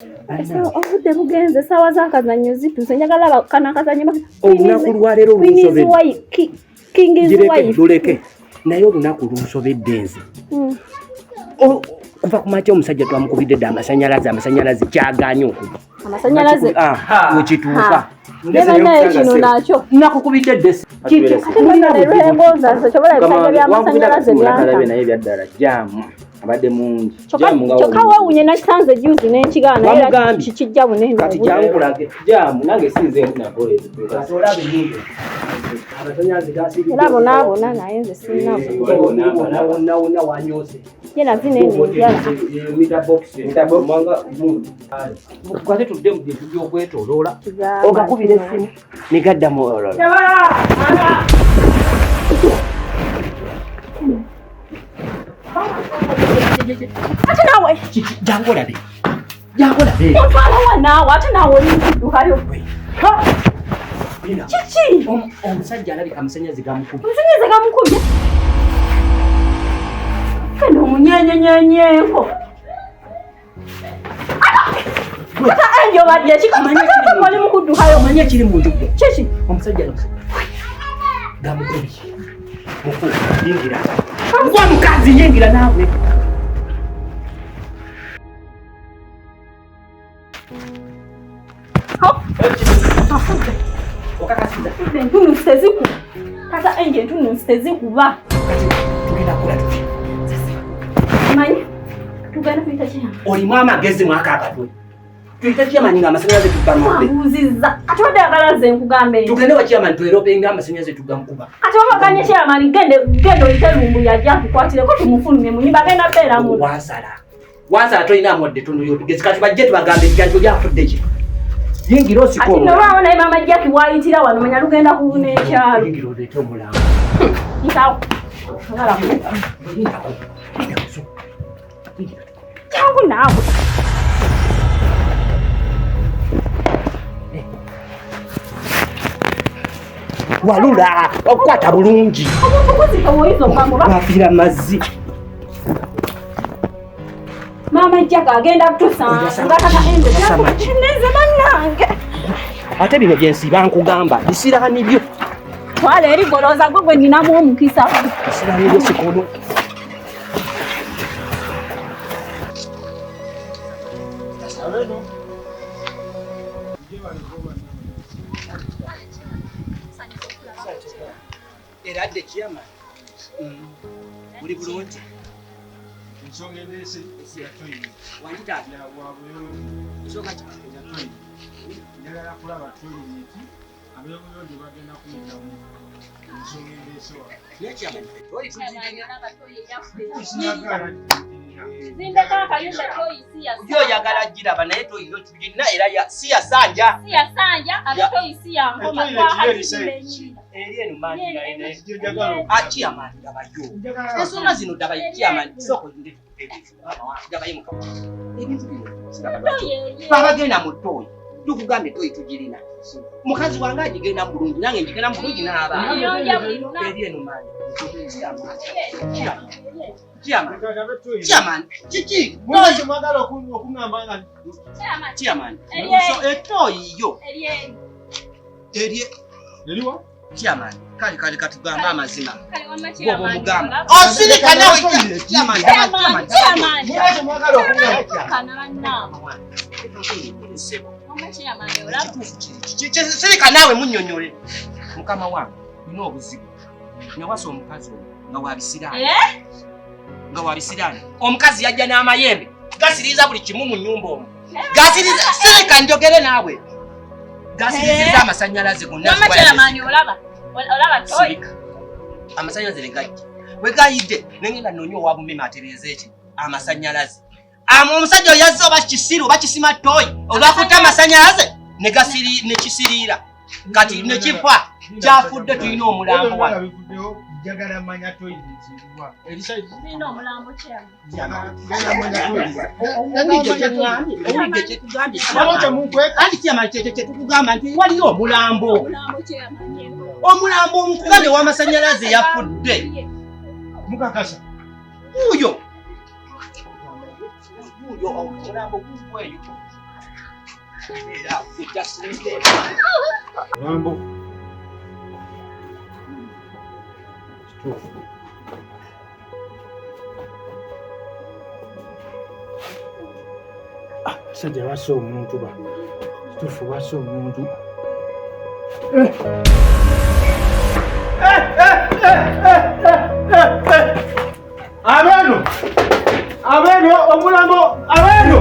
Obudde bugenze, essaawa z'akazannyo zituuse. Njagala kano akazannyo. Olunaku lwaleero lunsobedde, naye olunaku lunsobedde nze. Kuva ku makya omusajja twamukubidde dda amasanyalaze, amasanyalaze kyagaanye okuba. Amasanyalaze wekituuka. Naye kino nakyo nakukubidde dde. Naye byaddala jaamu abadde mungi. Kyokka weewuunye, nakisanze juzi n'enkigaana naye kikijja bunene. Kati jankulage jaamu, nange sinze nakola. Era bonaabona, naye nze sirina. Wonna wanyose. Ye nazina eno enjala. Kate tudde mu bintu by'okwetoloola, ogakubira essimu negaddamu ololo. Ate naawe. Jangu olabe, jangu olabe. Otwala wa naawe? Ate naawe oli mukuddukayo, kiki? Omusajja alabika amasanyalaze gamukubye. Amasanyalaze gamukubye? Kano omunyenyenyenyenko ata enjo badde kikoli mukuddukayo. Omanyi ekiri mu nju gwe? Kiki? Omusajja gamukubye. Mufu, yingira gwa mukazi, yingira naawe. Okakasiza? Entununsi tezikuba, tata enje, entununsi tezikuba. Tugenda kukola tuti. Manyi tugenda kuyita kyama. Olimu amagezi mwaka akatwe. Tuyite chairman nga amasanyalaze tugamubbe? Abuuzizza kati, wadde agala nze nkugambe. Tugende wa chairman tweropenga amasanyalaze tugamukuba. Kati wabaganye chairman, gende gende oyite Lumbu, yajja tukwatireko tumufulumye mu nyumba, genda beera muno. Wansala, wansala, tolina amwadde tono yotugezi. Kati bajje tubagambe ekiganjo lyafudde ki. Yingira osika. Ati nolwawo naye maama Jackie waayitira wano, manya lugenda kubuna ekyalo. Yingira oleete omulambo. Ntawo. Jangu naawe. Walula okukwata bulungi. Omuntu kuzika woyinza okugamba. Wafiira mazzi. Maama Jackie agenda kutusanga tata enze neze bannange. Ate bino byensiba nkugamba bisiraani byo. Twala eri golooza gwe gwe nninamu omukisa. Bisiraani byo sikono. Era dde chairman, buli bulungi. Ensonga endeese ya toilet. Wanjitaata. Ya bwabuyonjo. Nsonga ki? Ya toilet. Njagala kulaba toilet ab'obuyonjo bagenda kuyitamu. Ensonga endeese wano. Naye chairman, toyi tuzirina. Sinagala. Zimbeko akayumba, toyi si ya Yo oyagala giraba, naye toyi yo tugirina era si ya sanja. Si ya sanja, ate toyi si ya nkoma. Toilet yo eri size ki? Eri eno maani. Njagala. Chairman, gabayo ensonga zino, ddabayo chairman, sooka olinde gabayo mukama. Ebintu bino siraba lwaki babagenda mu ttooyi. Tukugambye toyi tugirina, mukazi wange agigenda mu bulungi, nange ngigenda mu bulungi n'abaana. Eri eno maani. Chairman, chairman, kiki? Toyi mwagala okuŋŋamba nga Chairman, so etoyi yo eri eriwa? Chairman, kale kale, katugambe amazima. Bwoba omugamba osirika nawe chairman. Chairman. Mwaki mwagala okuŋŋamba? Sirika naawe munnyonnyole. Mukama wange, nina obuzibu. Nawasa omukazi ono nga wabisiraani, nga wabisiraani. Omukazi yajja n'amayembe gasiriiza buli kimu mu nnyumba omwo, gasiriza. Sirika njogere naawe. Gasiriziza amasanyalaze gonna. Sirika. Amasanyalaze ne gajja, bwe gayidde nengenda noonya owa bumeme atereeze eki amasanyalaze. Ama omusajja oyo yazze oba kisiru oba kisima toyi, olwakutte amasanyalaze nekisiriira, kati nekifa, kyafudde. Tulina omulambo wano. Bivuddewo, njagala manya toilet eriwa, eri size. Njagala manya toilet. Owulidde kyetugambye? Owulidde kyetugambye? Waliwo kyemunkweka? Anti chairman, kyekyo kyetukugamba nti waliyo omulambo, omulambo omukugambye ow'amasanyalaze yafudde. Mukakasa? Wuuyo, wuuyo omulambo, guugweyo. Mulambo. Kituufu. Sajja lwasi omuntu ba. Kituufu lwasi omuntu. Abeno! Abeno omulambo! Abeno!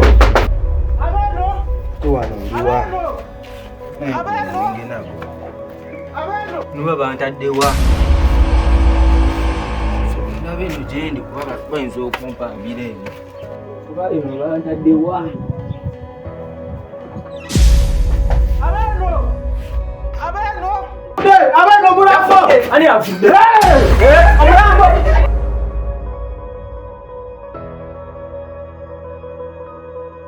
Abeno! Tuwano ndiwa. Abeno! Abeno! Nuba bantaddewa. Ndaba eno gyendi kuba bayinza okumpambira eno. Kuba eno bantaddewa. Abeno! Abeno! Abeno omulambo! Ani afudde? Omulambo!